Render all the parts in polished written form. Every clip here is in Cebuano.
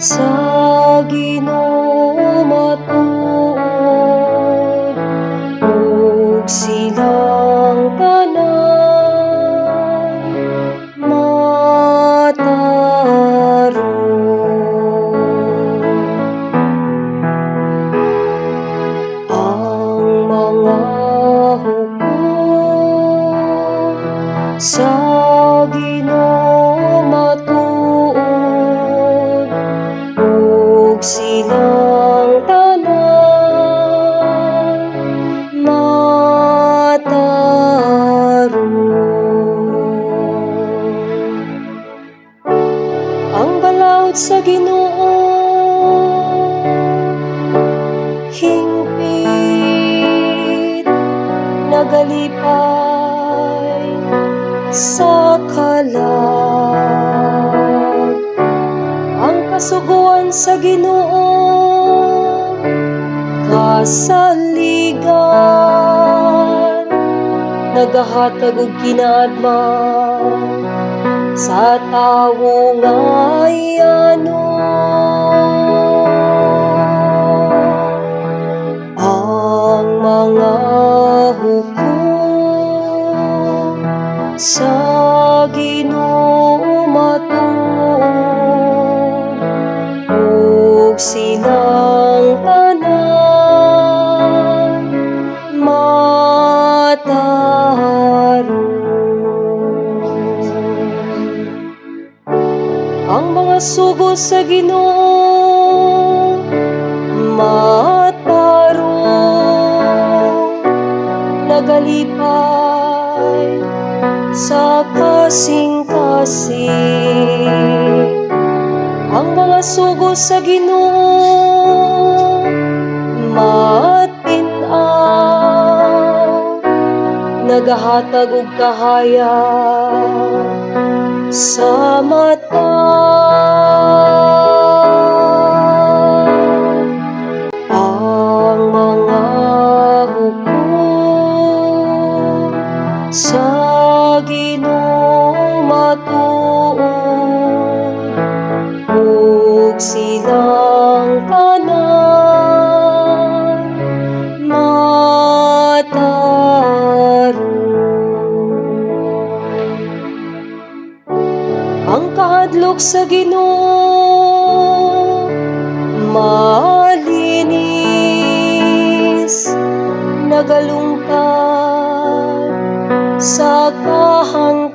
Sa Ginoo matuod, ug silang tanan matarong. Ang mga hukom sa Ginoo matuod, ug silang tanan matarong. Ang balaod sa Ginoo hingpit, nagalipay sa kalag. Ang kasuguan sa Ginoo kasaligan, nagahatag og kinaadman sa tawo nga yano. Ang mga hukom sa Ginoo matuod, ug silang tanan matarong. Ang mga sugo sa Ginoo matarong, nagalipay sa kasing-kasing. Ang mga sugo sa Ginoo matin-aw, nagahatag og kahayag sa mata. Ang mga hukom sa Ginoo matuod, ug silang tanan matarong. Ang kahadlok sa Ginoo malinis, nagalungtad sa kahangturan.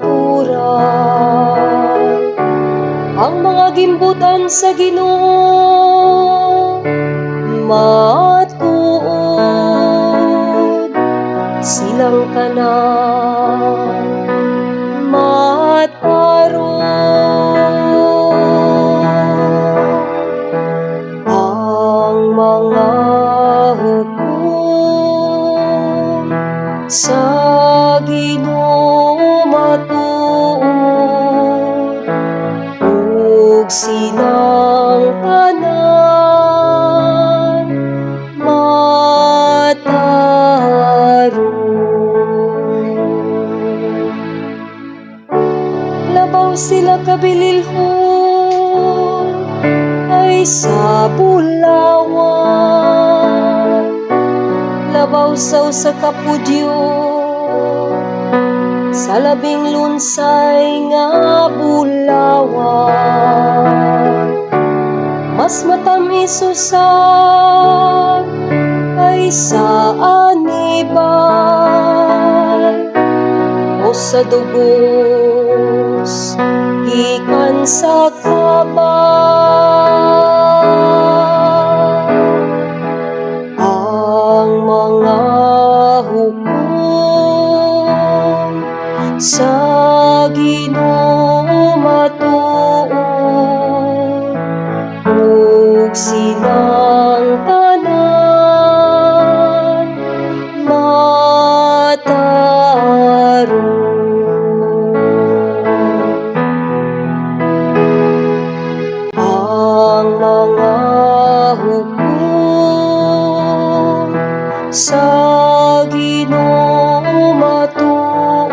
Ang mga gimbutan sa Ginoo matuod, silang tanan matarong. Ang mga hukom sa Ginoo matuod, ug silang tanan matarong. Labaw sila kabililhon kaysa bulawan, labaw sa usa ka pudyo sa labing lunsay nga bulawan. Mas matamis usab kaysa anibal o sa dugos gikan sa kaba. Ang mga hukom sa Ginoo matuod, ug silang tanan matarong. Ang mga hukom sa Ginoo matuod,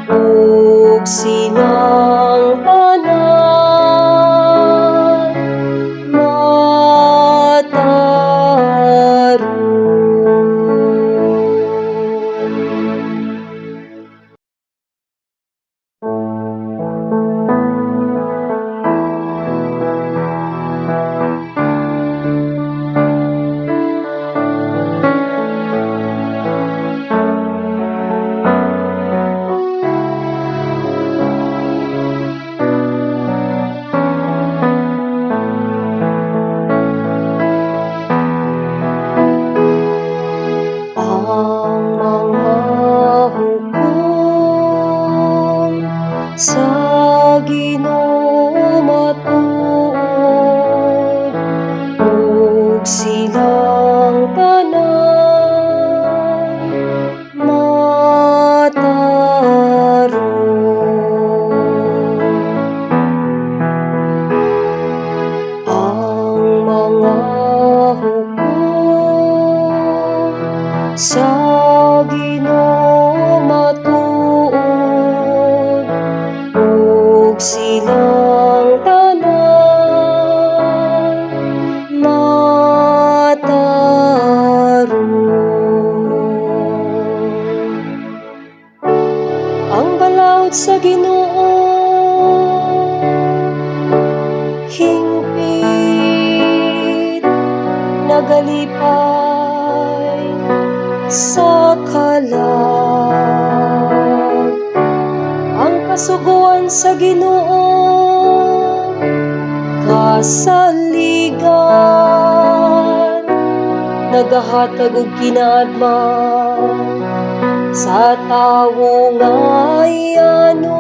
ug silang tanan Sa Ginoo matuod ug silang tanan matarong. Ang mga hukom sa Ginoo matuod ug silang tanan matarong. Ang balaod sa Ginoo hingpit, nagalipay sa kalag. Ang kasuguan sa Ginoo kasaligan, nagahatag og kinaadman sa tawo nga yano.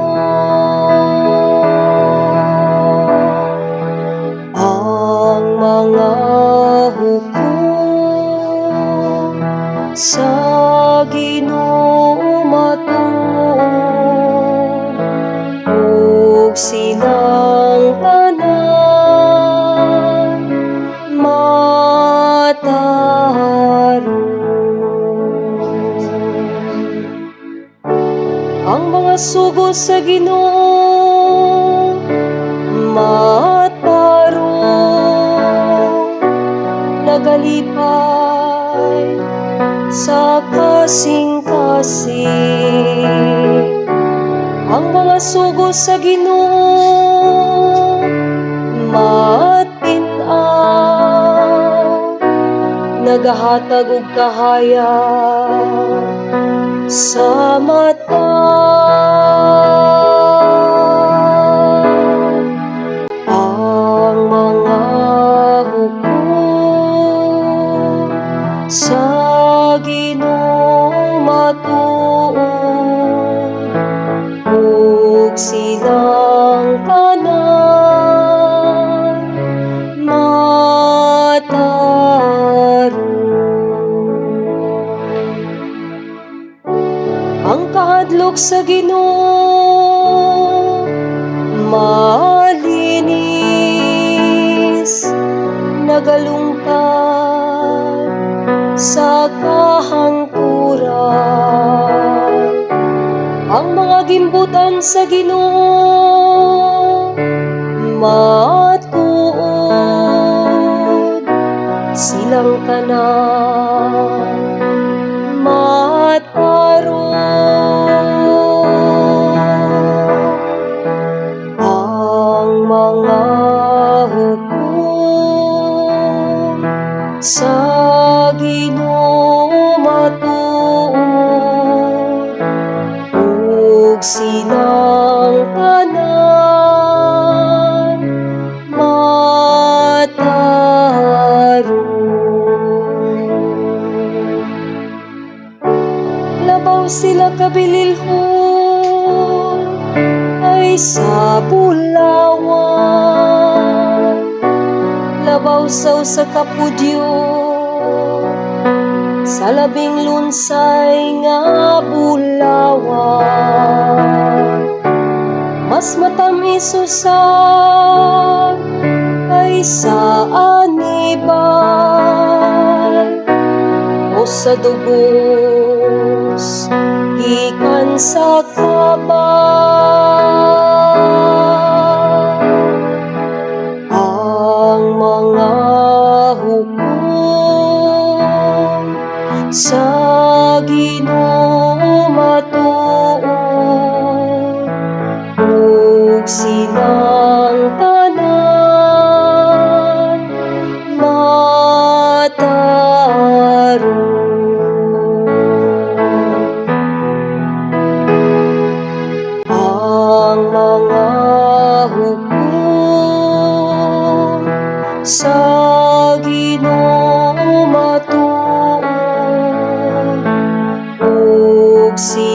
Ang mga hukom sa Ginoo matuod ug silang tanan matarong. Ang mga sugo sa Ginoo matarong, nagalipay sa kasing-kasing. Ang mga sugo sa Ginoo matin-aw, nagahatag og kahayag sa mata. Ang mga hukom sa Ginoo matuod ug silang tanan matarong. Ang kahadlok sa Ginoo malinis, nagalungtad sa kahangturan. Ang mga gimbutan sa Ginoo matuod, silang tanan matarong. Ang mga hukom sa Ginoo matuod ug silang tanan matarong. Labaw sila kabililhon ay sa bulawan, labaw sa usa ka pudyo sa labing lunsay nga bulawan. Mas matamis usab kaysa anibal o sa dugos gikan sa kaba. Ang mga hukom sa Ginoo matuod ug silang tanan matarong. Ang mga hukom sa Ginoo matuod ug silang